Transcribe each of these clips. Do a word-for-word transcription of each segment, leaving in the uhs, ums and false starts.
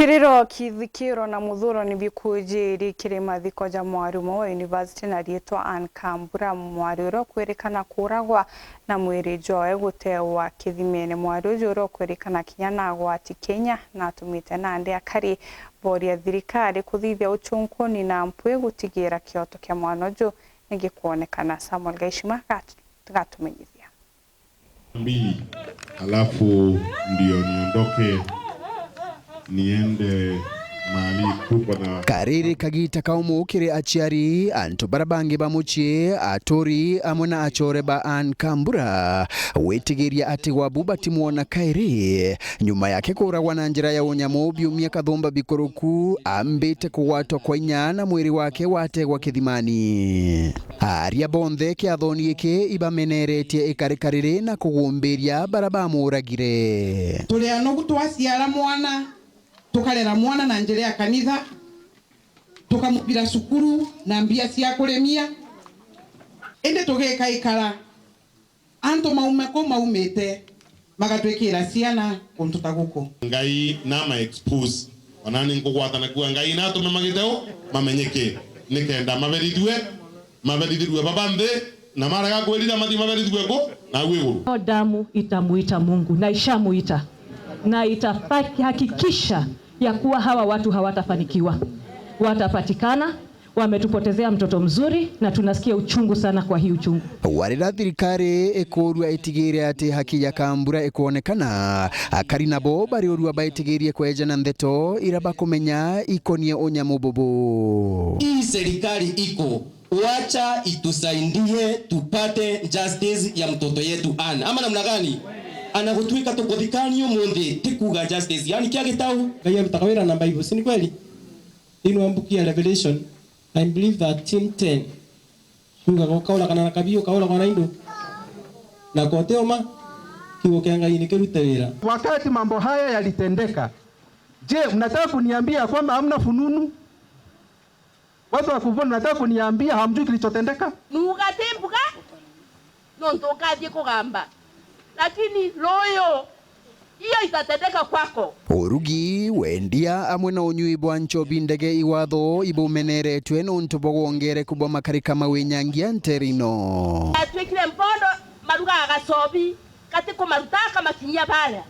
Kiriro, kithikiro na muthuro ni bikujiri kiri mathiko ja mwarimu wa university na riitwa Anne Kambura, mwari uria ukwirikana kuuragwa na mwiri jwawe gutewa kithimene. Mwari uju uria ukwirikana kinya na agwati Kenya natumite nandi akari boria thirikari kuthithia uchunkuni na mpwi gutigira kioto kia mwana uju nigikwonekana. Samuel Gaishima gat-, gatumenyithia. Mbili, alafu ndio niondoke niende mahali tuko na Kariri kagita kaumu kiri aciari, antu bara bangi ba mucii, aturi, amwe na acore ba Anne Kambura, gwitigiria ati gwabu batimwona kairi. Nyuma yake kuuragwa na njira ya unyamu biumia kathumba bikuruku, ambite kugwatwa kwa inya na mwiri wake wategwa kithimani. Aria bonthe kiathoni giki ibameneretie ikari kariri na kugumbiria bara bamuuragire. Turi anogu twaciara mwana, tukarera mwana na njira ya kanitha, tukamubira cukuru na mbia cia kurimia, indi tugikaikara antu maume kuu maumite magatwikira ciana kuntu ta guku. Ngai nama expose. Ona ni nkugwatana kuuga Ngai natume magite u mamenyeke, nikenda maberithue, maberithirue baba nthi, na marega kwirira mathi maberithue ku, na au iguru. Hiyo damu itamuita Mungu, na ishamuita, na itahakikisha ya kuwa hawa watu hawatafanikiwa, watapatikana. Wametupotezea mtoto mzuri na tunasikia uchungu sana kwa hii uchungu. Warira thirikari ikuurua itigire ati haki ya Kambura ikwonekana, akari nabo bariurua baitigirie kwejana ndeto ira bakumenya ikonie unyamu bubu. Hii serikali iko, wacha itusaidie tupate justice ya mtoto yetu Anne. Ama namna gani? Anagutwika tukuthikania umunthi, tikuga justice. Yani kia gitau. Ngai arutaga wira na Bible, si ni kweli? Thiini wa mbuku ya Revelation, I believe thirteen ten, yugaga, "Ukauragana na kabii, ukauragwa na indu, na kotiuma, kiugo kia Ngai nikirute wira." Wakati mambo haya yalitendeka, je, mnataka kuniambia kwamba hamna fununu? Watu wa Kuvuni, mnataka kuniambia hamjui kilichotendeka? Nuga ti mbuga, nontu ukathie kugamba, lakini ruyu, hiyo itatendeka kwako. Urugi, wendia, amwe na unyui bwa nchobi ndege iwatho ibumeneretwe nontu bwa wongereku bwa makarika ma winyangia ntere ino. Atwikire mpondo, marugaga gacobi, gati kumaruta akamakinyia baria,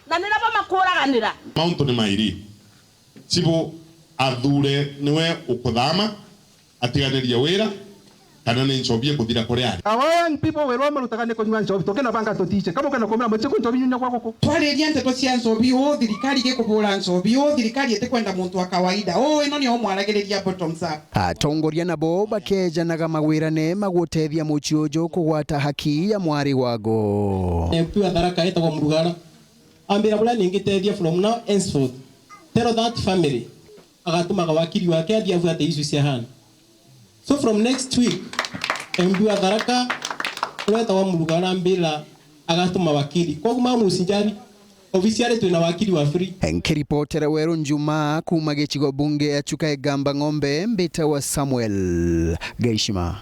na ni nabo makuraganira. Mauntu ni mairi. Chibu athure niwe ukuthama, atiganirie wira, kana ni nchobi ikuthira kuri ari. Our young people, wira uria marutaga ni kunyua nchobi. Tukina banga tutiche. Kama ukenda kumira muchie ku nchobi nyunya kwa guku. Twariria nteto cia nchobi, uu thirikari igikubura nchobi, uu thirikari itikwenda muntu wa kawaida. Uu ino niyo mwaragiriria bottoms up. Atongoria nabo bakejanaga mawirane magutethia muchie uju kugwata haki ya mwari wago. M P wa Tharaka etagwa Murugara. Ambira, "Buria ningitethia from now henceforth. Tell that family." Agatumaga wakili wake athie abuate issue cia Anne. So from next week, M P wa Tharaka, uria wetagwa Muruga arambira agatuma wakili. Koguo mama usinjari, officially twina wakili wa free. Nkiripotera Weru Njuma kuuma gicigo bunge ya Chuka Igamba Ng'ombe, mbitawa Samuel Gaishima.